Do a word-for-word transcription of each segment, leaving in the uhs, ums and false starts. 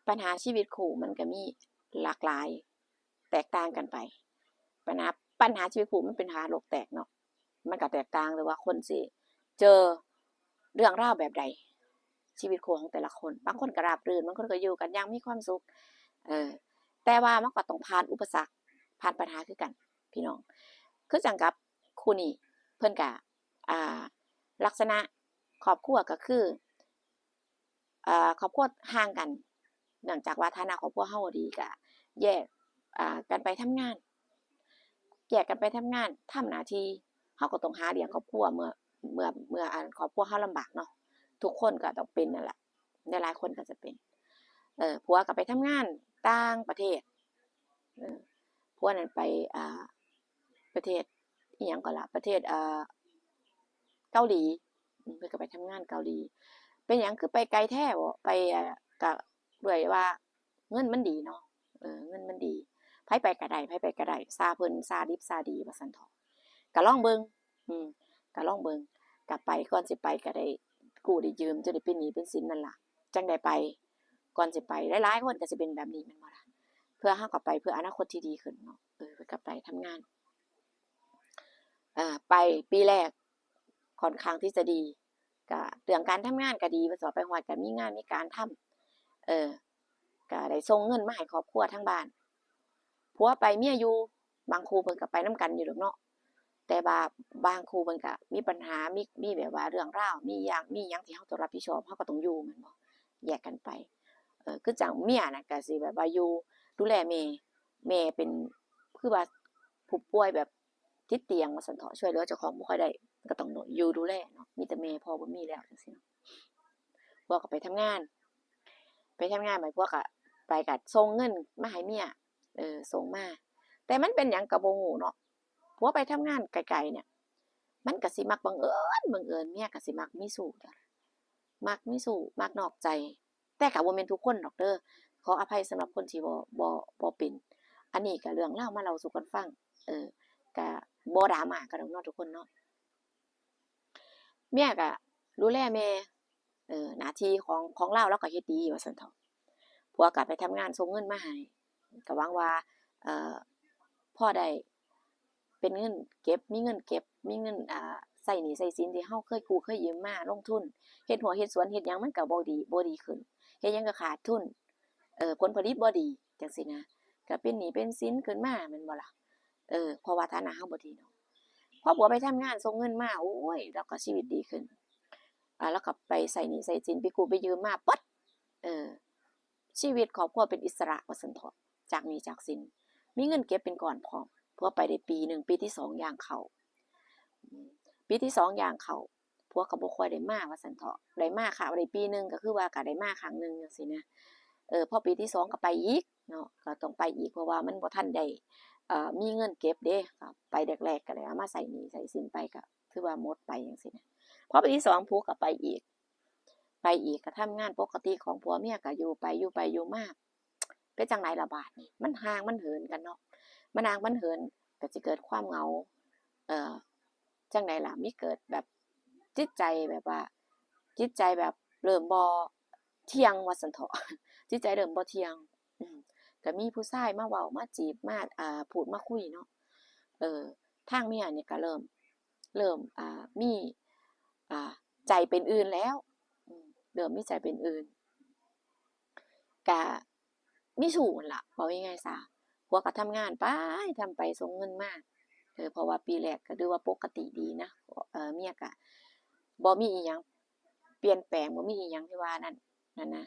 ปัญหาชีวิตคู่มันก็มีหลากหลายแตกต่างกันไป ปัญหา ปัญหาชีวิตคู่มันเป็นหาโลกแตกเนาะ มันก็แตกต่างเลยว่าคนสิเจอเรื่องราวแบบใด ชีวิตคู่ของแต่ละคน บางคนก็ราบรื่น บางคนก็อยู่กันอย่างมีความสุข เออ แต่ว่ามันก็ต้องผ่านอุปสรรค ผ่านปัญหาคือกัน พี่น้อง คือจั่งกับคู่นี้ เพิ่นก็ อ่า ลักษณะครอบครัวก็คือ อ่า ครอบครัวห่างกัน เนื่องจากว่าฐานะครอบครัวเฮาบ่ดี ก็แยก อ่า กันไปทำงาน แยกกันไปทำงาน ทำหน้าที่ เฮาก็ต้องหาเลี้ยงครอบครัว เมื่อ เมื่อ เมื่ออันครอบครัวเฮาลำบากเนาะ ทุกคนก็ต้องเป็นนั่นแหละ หลายๆคนก็จะเป็น เออ ผัวก็ไปทำงานต่างประเทศ เออ ผัวนั่นไป อ่า ประเทศอิหยังก่อนล่ะ ประเทศ เอ่อ เกาหลี อืม เพิ่นก็ไปทำงานเกาหลี เป็นหยังคือไปไกลแท้บ่ ไป เอ่อ ก็ด้วยว่าเงินมันดีเนาะ เออ เงินมันดี ไผไปก็ได้ ไผไปก็ได้ ซาเพิ่น ซาดิบซาดี ว่าซั่นเถาะ ก็ลองเบิ่ง อืม ก็ลองเบิ่ง ก็ไป ก่อนสิไปก็ได้กู้ได้ยืม จนได้เป็นหนี้เป็นสินนั่นล่ะ จั่งได้ไป ก่อนสิไป หลายๆคนก็สิเป็นแบบนี้แม่นบ่ล่ะ เพื่อเฮาก็ไปเพื่ออนาคตที่ดีขึ้นเนาะ เออ เพิ่นก็ไปทำงาน อ่า ไปปีแรกค่อนข้างที่จะดี ก็เรื่องการทำงานก็ดี ว่าซั่น ไปฮอดก็มีงานมีการทำ เออ ก็ได้ส่งเงินมาให้ครอบครัวทางบ้าน ผัวไปเมียอยู่ บางคู่เพิ่นก็ไปนำกันอยู่ดอกเนาะ แต่ว่าบางคู่เพิ่นก็มีปัญหา มี มีแบบว่าเรื่องราว มีหยัง มีหยังที่เฮาต้องรับผิดชอบ เฮาก็ต้องอยู่แม่นบ่ แยกกันไป เออ คือจั่งเมียน่ะก็สิแบบว่าอยู่ดูแลแม่ แม่เป็น คือว่าผู้ป่วยแบบติดเตียงว่าซั่นเถาะ ช่วยเหลือเจ้าของบ่ค่อยได้ ก็ต้องอยู่ดูแลเนาะ มีแต่แม่ พ่อบ่มีแล้วจั่งซี้เนาะ ผัวก็ไปทำงาน ไปทำงาน บัดผัวก็ไปก็ส่งเงินมาให้เมีย เออ ส่งมา แต่มันเป็นหยังก็บ่ฮู้เนาะ ผัวไปทำงานไกลๆเนี่ย มันก็สิมักบังเอิญ บังเอิญ เมียก็สิมักมีชู้เด้อ มักมีชู้ มักนอกใจ แต่ก็บ่แม่นทุกคนดอกเด้อ ขออภัยสำหรับคนที่บ่ บ่ บ่เป็น อันนี้ก็เรื่องราวมาเล่าสู่กันฟัง เออ ก็บ่ดราม่ากันดอกเนาะทุกคนเนาะ เมียก็ดูแลแม่ เออ หน้าที่ของ ของลาว ลาวก็เฮ็ดดีว่าซั่นเถาะ ผัวก็ไปทำงานส่งเงินมาให้ ก็หวังว่า เอ่อ พอได้เป็นเงินเก็บ มีเงินเก็บ มีเงิน อ่า ใช้หนี้ใช้สินที่เฮาเคยกู้เคยยืมมาลงทุน เฮ็ดหัวเฮ็ดสวนเฮ็ดหยังมันก็บ่ดี บ่ดีขึ้น เฮ็ดหยังก็ขาดทุน เอ่อ ผลผลิตบ่ดีจั่งซี้นะ ก็เป็นหนี้เป็นสินขึ้นมาแม่นบ่ล่ะ เออ เพราะว่าฐานะเฮาบ่ดีเนาะ พอผัวไปทำงานส่งเงินมา โอ้ย ลาวก็ชีวิตดีขึ้น อ่า ลาวก็ไปใช้หนี้ใช้สิน ไปกู้ไปยืมมาเบิด เออ ชีวิตครอบครัวเป็นอิสระว่าซั่นเถาะ จากหนี้จากสิน มีเงินเก็บเป็นก้อนพร้อม ผัวไปได้ปีหนึ่ง ปีที่สองย่างเข้า อืม ปีที่สองย่างเข้า ผัวก็บ่ค่อยได้มาว่าซั่นเถาะ ได้มาครั้ง ได้ปีหนึ่ง ก็คือว่าก็ได้มาครั้งหนึ่งจั่งซี้นะ เออ พอปีที่สองก็ไปอีกเนาะ ก็ต้องไปอีก เพราะว่ามันบ่ทันได้ เอ่อ มีเงินเก็บเด้ ก็ไปแรกๆ ก็ได้เอามาใช้หนี้ใช้สินไป ก็ถือว่าหมดไปจั่งซี้นะ พอปีที่สองผัวก็ไปอีก ไปอีก ก็ทำงานปกติของผัวเมีย ก็อยู่ไป อยู่ไปอยู่มา เป็นจั่งใดล่ะบาดนี้ มันห่างมันเหินกันเนาะ มันห่างมันเหิน ก็สิเกิดความเหงา เอ่อ จั่งใดล่ะ มีเกิดแบบจิตใจแบบว่า จิตใจแบบเริ่มบ่เที่ยงว่าซั่นเถาะ จิตใจเริ่มบ่เที่ยง อืม ก็มีผู้ชายมาเว้ามาจีบมา อ่า พูดมาคุยเนาะ เออ ทางเมียนี่ก็เริ่ม เริ่ม อ่า มี อ่า ใจเป็นอื่นแล้ว อืม เริ่มมีใจเป็นอื่น ก็มีชู้นั่นล่ะ เว้าง่ายๆซะ ผัวก็ทำงานไป ทำไปส่งเงินมา เออ เพราะว่าปีแรกก็ถือว่าปกติดีนะ เอ่อ เมียก็บ่มีอิหยังเปลี่ยนแปลง บ่มีอิหยังที่ว่านั่น นั่นนะ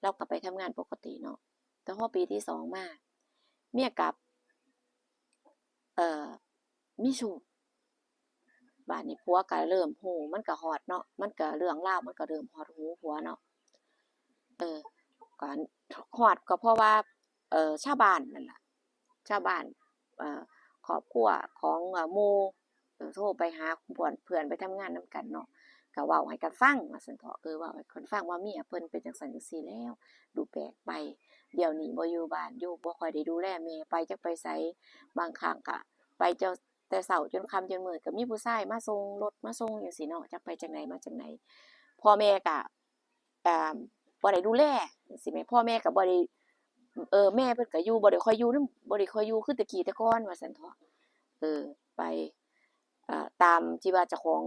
ลาวก็ไปทำงานปกติเนาะ แต่พอปีที่สองมา เมียกลับ เอ่อ มีชู้ บาดนี้ผัวก็เริ่มฮู้ มันก็ฮอดเนาะ มันก็เรื่องราวมันก็เริ่มฮอดหูผัวเนาะ เออ ก็ฮอดก็เพราะว่า เอ่อ ชาวบ้านนั่นล่ะ ชาวบ้าน เอ่อ ครอบครัวของ เอ่อ หมู่ เออ โทรไปหาเพื่อน เพื่อนไปทำงานนำกันเนาะ ก็เว้าให้กันฟังว่าซั่นเถาะ เออ เว้าให้กันฟังว่าเมียเพิ่นเป็นจั่งซั้นจั่งซี้แล้ว ดูแปลกไป เดี๋ยวนี้บ่อยู่บ้าน อยู่ บ่ค่อยได้ดูแลแม่ ไปจักไปไส บางครั้งก็ไปเจ้า แต่เช้าจนค่ำจนมืด ก็มีผู้ชายมาส่ง รถมาส่งจั่งซี้เนาะ จักไปจั่งใดมาจั่งใด พ่อแม่ก็ อ่า บ่ได้ดูแลจั่งซี้แหม พ่อแม่ก็บ่ได้ เออ แม่เพิ่นก็อยู่ บ่ได้ค่อยอยู่นำ บ่ได้ค่อยอยู่คือแต่กี้แต่ก่อนว่าซั่นเถาะ เออ ไป เอ่อ ตามที่ว่าเจ้าของ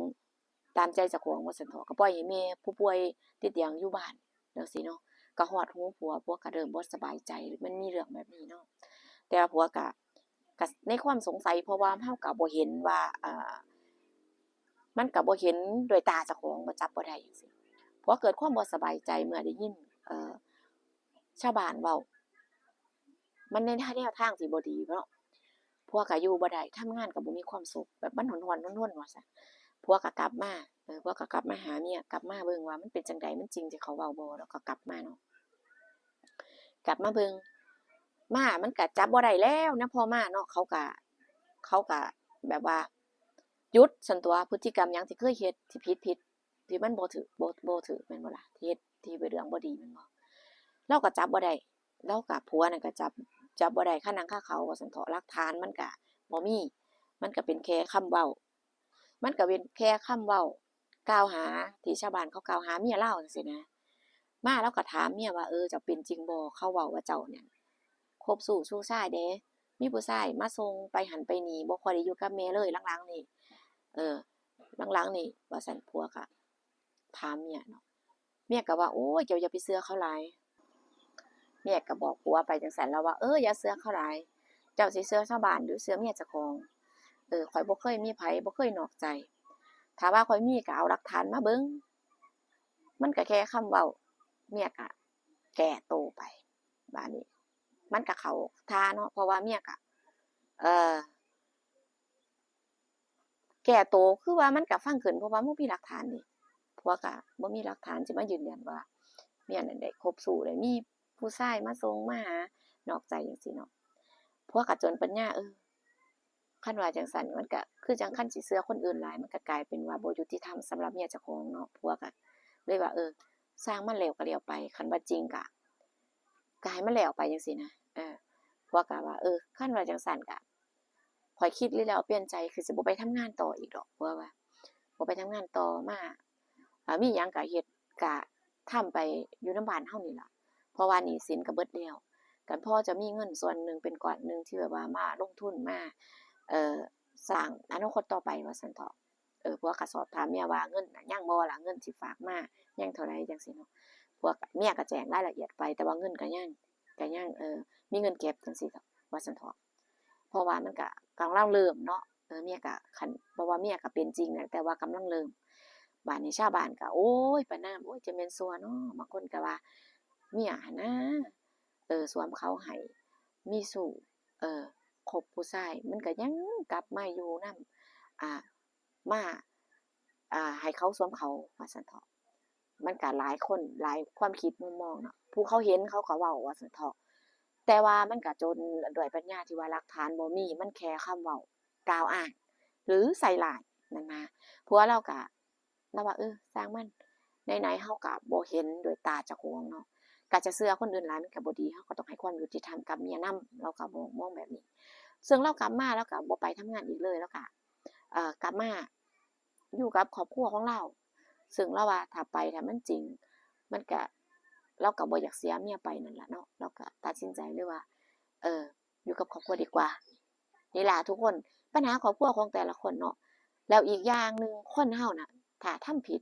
ตามใจเจ้าของว่าซั่นเถาะ ก็ปล่อยให้แม่ผู้ป่วยติดเตียงอยู่บ้านจั่งซี้เนาะ ก็ฮอดหูผัว ผัวก็เริ่มบ่สบายใจ มันมีเรื่องแบบนี้เนาะ แต่ว่าผัวก็ ก็ในความสงสัย เพราะว่าเราก็บ่เห็นว่า เอ่อ มันก็บ่เห็นด้วยตาเจ้าของ บ่จับบ่ได้จั่งซี้ ผัวเกิดความบ่สบายใจเมื่อได้ยิน เอ่อ ชาวบ้านเว้า มันในแนวทางที่บ่ดีเนาะ ผัวก็อยู่บ่ได้ ทำงานก็บ่มีความสุข แบบมันฮ้อนๆ ทนๆ ว่าซั่น ผัวก็กลับมา เออ ผัวก็กลับมาหาเมีย กลับมาเบิ่งว่ามันเป็นจั่งใด มันจริงที่เขาเว้าบ่ แล้วก็กลับมาเนาะ กลับมาเบิ่ง มามันก็จับบ่ได้แล้วนะ พอมาเนาะ เขาก็ เขาก็แบบว่าหยุดซั้นตั่ว พฤติกรรมหยังที่เคยเฮ็ดที่ผิดๆ ที่มันบ่ถืก บ่ บ่ถืกแม่นบ่ล่ะ ที่เฮ็ดที่เป็นเรื่องบ่ดีแม่นบ่ ลาวก็จับบ่ได้ ลาวก็ ผัวนั่นก็จับ จับบ่ได้คาหนังคาเขาว่าซั้นเถาะ หลักฐานมันก็บ่มี มันก็เป็นแค่คำเว้า มันก็เป็นแค่คำเว้ากล่าวหาที่ชาวบ้านเขากล่าวหาเมียลาวจั่งซี้นะ มาลาวก็ถามเมียว่า เออ เจ้าเป็นจริงบ่ เขาเว้าว่าเจ้าเนี่ยคบชู้ชู้ชายเด้ มีผู้ชายมาส่งไปหั้นไปนี่ บ่ค่อยได้อยู่กับแม่เลยหลังๆ นี่ เออ หลังๆ นี่ ว่าซั้น ผัวก็ถามเมียเนาะ เมียก็ว่า โอ้ย เจ้าอย่าไปเชื่อเขาหลาย เมียก็บอกผัวไปจั่งซั้น ลาวว่า เออ อย่าเชื่อเขาหลาย เจ้าสิเชื่อชาวบ้านหรือเชื่อเมียเจ้าของ เออ ข้อยบ่เคยมีไผ บ่เคยนอกใจ ถ้าว่าข้อยมีก็เอาหลักฐานมาเบิ่ง มันก็แค่คำเว้า เมียก็แก้โต้ไป บาดนี้ มันก็เข้าท่าเนาะ เพราะว่าเมียก็ เอ่อ แก้โต้ คือว่ามันก็ฟังขึ้น เพราะว่าบ่มีหลักฐานเด้ ผัวก็บ่มีหลักฐานสิมายืนยันว่าเมียนั่นได้คบชู้ ได้มีผู้ชายมาส่งมาหา นอกใจจั่งซี้เนาะ ผัวก็จนปัญญา เออ คันว่าจั่งซั้น มันก็คือจั่งคันสิเชื่อคนอื่นหลาย มันก็กลายเป็นว่าบ่ยุติธรรมสำหรับเมียเจ้าของเนาะ ผัวก็เลยว่า เออ ซ่างมันแล้วก็แล้วไป คันว่าจริงก็ ก็ให้มันแล้วไปจั่งซี้นะ เออ ผัวก็ว่า เออ คันว่าจั่งซั้นก็ ข้อยคิดแล้วเปลี่ยนใจ คือสิบ่ไปทำงานต่ออีกดอก ผัวว่า บ่ไปทำงานต่อ มา อ่า มีหยังก็เฮ็ด ก็ทำไปอยู่นำบ้านเฮานี่ล่ะ เพราะว่าหนี้สินก็เบิดแล้ว ก็พอจะมีเงินส่วนหนึ่งเป็นก้อนหนึ่งที่แบบว่ามาลงทุน มา เอ่อ สร้างอนาคตต่อไปว่าซั้นเถาะ เออ ผัวก็สอบถามเมียว่า เงินน่ะยังบ่ล่ะ เงินที่ฝากมายังเท่าใดจั่งซี้เนาะ ผัวก็ เมียก็แจ้งรายละเอียดไป แต่ว่าเงินก็ยัง ก็ยัง เออ มีเงินเก็บจั่งซี้เถาะ ว่าซั้นเถาะ เพราะว่ามันก็กำลังเริ่มเนาะ เออ เมียก็ คัน เพราะว่าเมียก็เป็นจริงนะ แต่ว่ากำลังเริ่ม บาดนี้ชาวบ้านก็ โอ้ย ประณาม โอ้ย จะแม่นซั่วเนาะ บางคนก็ว่า เมียหั้นนะ เออ สวมเขาให้ มีชู้ เออ คบผู้ชาย มันก็ยังกลับมาอยู่นำ อ่า มา อ่า ให้เขาสวมเขา ว่าซั้นเถาะ มันก็หลายคน หลายความคิดมุมมองเนาะ ผู้เขาเห็นเขาก็เว้า ว่าซั้นเถาะ แต่ว่ามันก็จนด้วยปัญญาที่ว่าหลักฐานบ่มี มันแค่คำเว้ากล่าวอ้าง หรือใส่ร้ายนั่นนะ ผัวลาวก็ ลาวว่า เออ ซ่างมัน ไหนๆ เฮาก็บ่เห็นด้วยตาเจ้าของเนาะ ก็จะเชื่อคนอื่นหลายมันก็บ่ดี เฮาก็ต้องให้ความยุติธรรมกับเมียนำ ลาวก็มอง มองแบบนี้ ซึ่งลาวกลับมา ลาวก็บ่ไปทำงานอีกเลย ลาวก็ เอ่อ กลับมาอยู่กับครอบครัวของลาว ซึ่งลาวว่าถ้าไป ถ้ามันจริง มันก็ ลาวก็บ่อยากเสียเมียไปนั่นล่ะเนาะ ลาวก็ตัดสินใจเลยว่า เออ อยู่กับครอบครัวดีกว่า นี่ล่ะทุกคน ปัญหาครอบครัวของแต่ละคนเนาะ แล้วอีกอย่างหนึ่ง คนเฮาน่ะ ถ้าทำผิด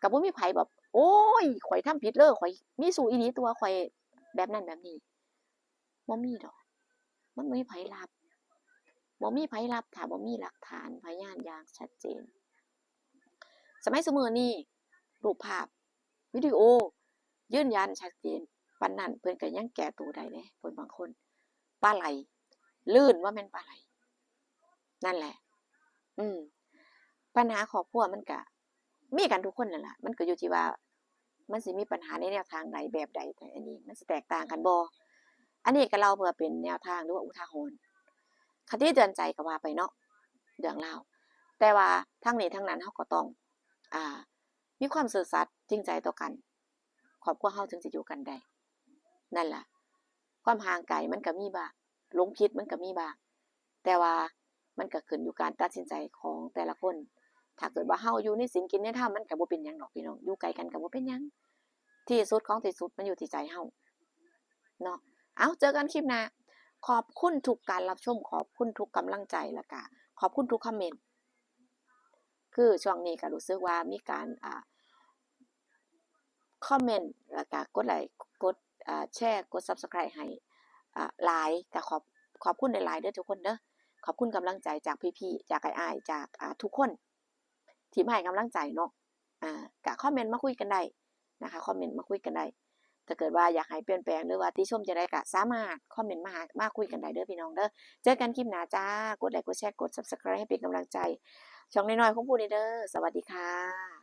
ก็บ่มีไผแบบ โอ้ย ข้อยทำผิดเด้อ ข้อยมีชู้อีหลีตั่ว ข้อยแบบนั้นแบบนี้ บ่มีดอก มันบ่มีไผรับ บ่มีไผรับ ถ้าบ่มีหลักฐานพยานอย่างชัดเจน สมัยซุมื้อนี้ รูปภาพ วิดีโอ ยืนยันชัดเจนปานนั้น เพิ่นก็ยังแก้โต้ได้เด้ คนบางคน ปลาไหล ลื่นว่าแม่นปลาไหล นั่นแหละ อืม ปัญหาครอบครัวมันก็มีกันทุกคนนั่นล่ะ มันก็อยู่ที่ว่า มันสิมีปัญหาในแนวทางใด แบบใด แต่อันนี้มันสิแตกต่างกันบ่ อันนี้ก็เล่าเพื่อเป็นแนวทาง หรือว่าอุทาหรณ์ คติเตือนใจก็ว่าไปเนาะ เรื่องราว แต่ว่าทั้งนี้ทั้งนั้น เฮาก็ต้อง อ่า มีความซื่อสัตย์จริงใจต่อกัน ครอบครัวเฮาถึงสิอยู่กันได้ นั่นล่ะ ความห่างไกลมันก็มีบ้าง หลงผิดมันก็มีบ้าง แต่ว่ามันก็ขึ้นอยู่การตัดสินใจของแต่ละคน ถ้าเกิดว่าเฮาอยู่ในศีลกินในธรรม มันก็บ่เป็นหยังดอกพี่น้อง อยู่ไกลกันก็บ่เป็นหยัง ที่สุดของที่สุดมันอยู่ที่ใจเฮาเนาะ เอาเจอกันคลิปหน้า ขอบคุณทุกการรับชม ขอบคุณทุกกำลังใจ แล้วก็ขอบคุณทุกคอมเมนต์ คือช่วงนี้ก็รู้สึกว่ามีการ อ่า คอมเมนต์ แล้วก็กดไลค์ กด อ่า แชร์ กด Subscribe ให้ อ่า หลาย ก็ขอบ ขอบคุณหลายๆเด้อทุกคนเด้อ ขอบคุณกำลังใจจากพี่ๆ จากอ้ายๆ จาก อ่า ทุกคน ที่มาให้กำลังใจเนาะ อ่า ก็คอมเมนต์มาคุยกันได้นะคะ คอมเมนต์มาคุยกันได้ ถ้าเกิดว่าอยากให้เปลี่ยนแปลงหรือว่าติชมจั่งใดก็สามารถคอมเมนต์มาหา มาคุยกันได้เด้อพี่น้องเด้อ เจอกันคลิปหน้าจ้า กดไลค์ กดแชร์ กด Subscribe ให้เป็นกำลังใจ ช่องน้อยๆของผู้นี้เด้อ สวัสดีค่ะ